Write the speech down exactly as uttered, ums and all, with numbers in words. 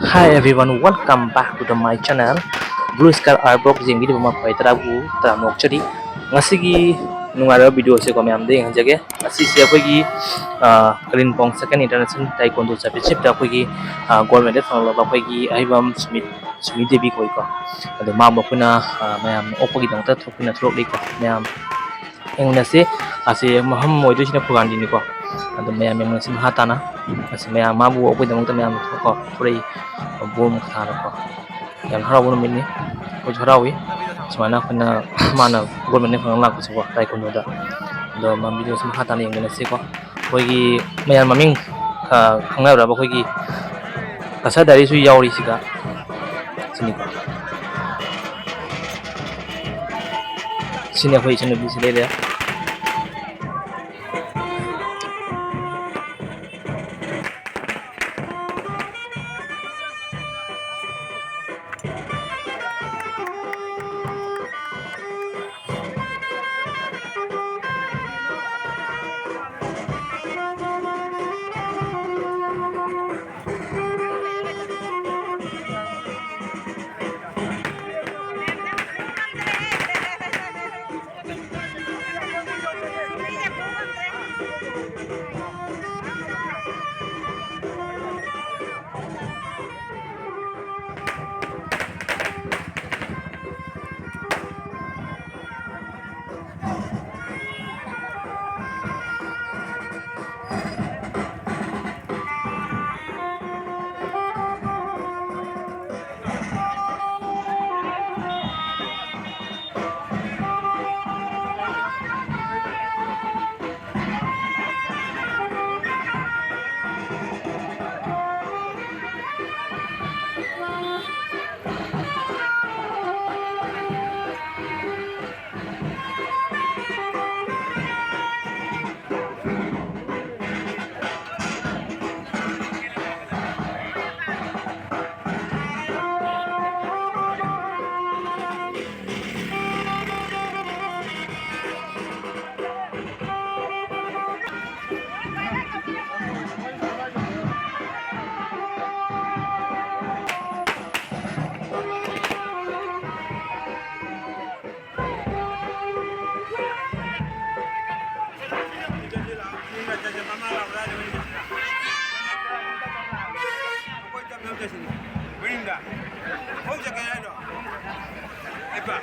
Hi everyone, welcome back to the my channel, Blue Sky Artwork꯫ ꯌꯦꯡꯕꯤꯔꯤꯕ ꯃꯈꯣꯏ ꯇꯔꯥꯕꯨ ꯇꯔꯥꯝꯅ ꯑꯣꯛꯆꯔꯤ꯫ ꯉꯁꯤꯒꯤ ꯅꯨꯡꯉꯥꯏꯔꯕ video ꯑꯁꯤꯀꯣ ꯃꯌꯥꯝꯗ ꯌꯦꯡꯍꯟꯖꯒꯦ꯫ ꯉꯁꯤꯁꯦ ꯑꯩꯈꯣꯏꯒꯤ, ꯑ, ꯀꯥꯂꯦꯟꯄꯣꯡ Second International Taekwondo Championshipꯇ ꯑꯩꯈꯣꯏꯒꯤ, ꯑ, gold medal ꯐꯪꯂꯕ ꯑꯩꯈꯣꯏꯒꯤ ꯑꯍꯩꯕꯝ ꯁꯨꯃꯤꯠ, ꯁꯨꯃꯤ ꯗꯦꯕꯤ ꯀꯧꯏꯀꯣ꯫ ꯑꯗꯣ ꯃꯥꯕꯨ ꯑꯩꯈꯣꯏꯅ, ꯑ, ꯃꯌꯥꯝꯅ ꯑꯣꯛꯄꯒꯤꯗꯃꯛꯇ ꯊꯣꯛꯄꯤꯅ ꯊꯣꯛꯂꯛꯂꯤꯀꯣ꯫ ꯃꯌꯥꯝ ꯌꯦꯡꯃꯤꯟꯅꯁꯤ꯫ ꯑꯁꯤ ꯃꯐꯝ ꯑꯣꯏꯗꯣꯏꯁꯤꯅ ꯈꯨꯒꯥꯟꯗꯤꯅꯤꯀꯣ꯫ ꯑꯗꯣ ꯃꯌꯥꯝ ꯌꯦꯡꯃꯤꯟꯅꯁꯤ ꯃꯈꯥ ꯇꯥꯅ꯫ ꯑꯁꯤ ꯃꯌꯥꯝ ꯃꯥꯕꯨ ꯑꯣꯛꯄꯒꯤꯗꯃꯛꯇ ꯃꯌꯥꯝ ꯀꯣ ꯄꯨꯔꯛꯏ ꯕꯣꯝ ꯊꯥꯔꯀꯣ꯫ ꯌꯥꯝ ꯍꯔꯥꯎꯕ ꯅꯨꯃꯤꯠꯅꯤ꯫ ꯑꯩꯈꯣꯏꯁꯨ ꯍꯔꯥꯎꯏ꯫ ꯁꯨꯃꯥꯏꯅ ꯑꯩꯈꯣꯏꯅ ꯃꯥꯅ gold medal ꯐꯪꯅ ꯂꯥꯛꯄꯁꯤꯀꯣ ꯇꯥꯏꯀꯨꯟꯗꯣꯗ꯫ ꯑꯗꯣ ꯃꯌꯥꯝ video ꯁꯤ ꯃꯈꯥ ꯇꯥꯅ ꯌꯦꯡꯃꯤꯟꯅꯁꯤꯀꯣ꯫ ꯑꯩꯈꯣꯏꯒꯤ ꯃꯌꯥꯝ ꯃꯃꯤꯡ, ꯑ, ꯈꯪꯅꯔꯕ ꯑꯩꯈꯣꯏꯒꯤ ꯀꯁꯥ ꯗꯥꯏꯔꯤꯁꯨ ꯌꯥꯎꯔꯤ ꯁꯤꯗ꯫ ꯁꯤꯅꯤꯀꯣ꯫ ꯁꯤꯅꯤ ꯑꯩꯈꯣꯏ ꯏꯆꯟꯅꯨꯄꯤꯁꯤ ꯂꯩꯔꯦ꯫ ꯃꯅꯤꯡꯗ꯫ ꯍꯧ ꯆꯠꯀꯦ ꯍꯥꯏꯅꯣ? ꯏꯄꯥ꯫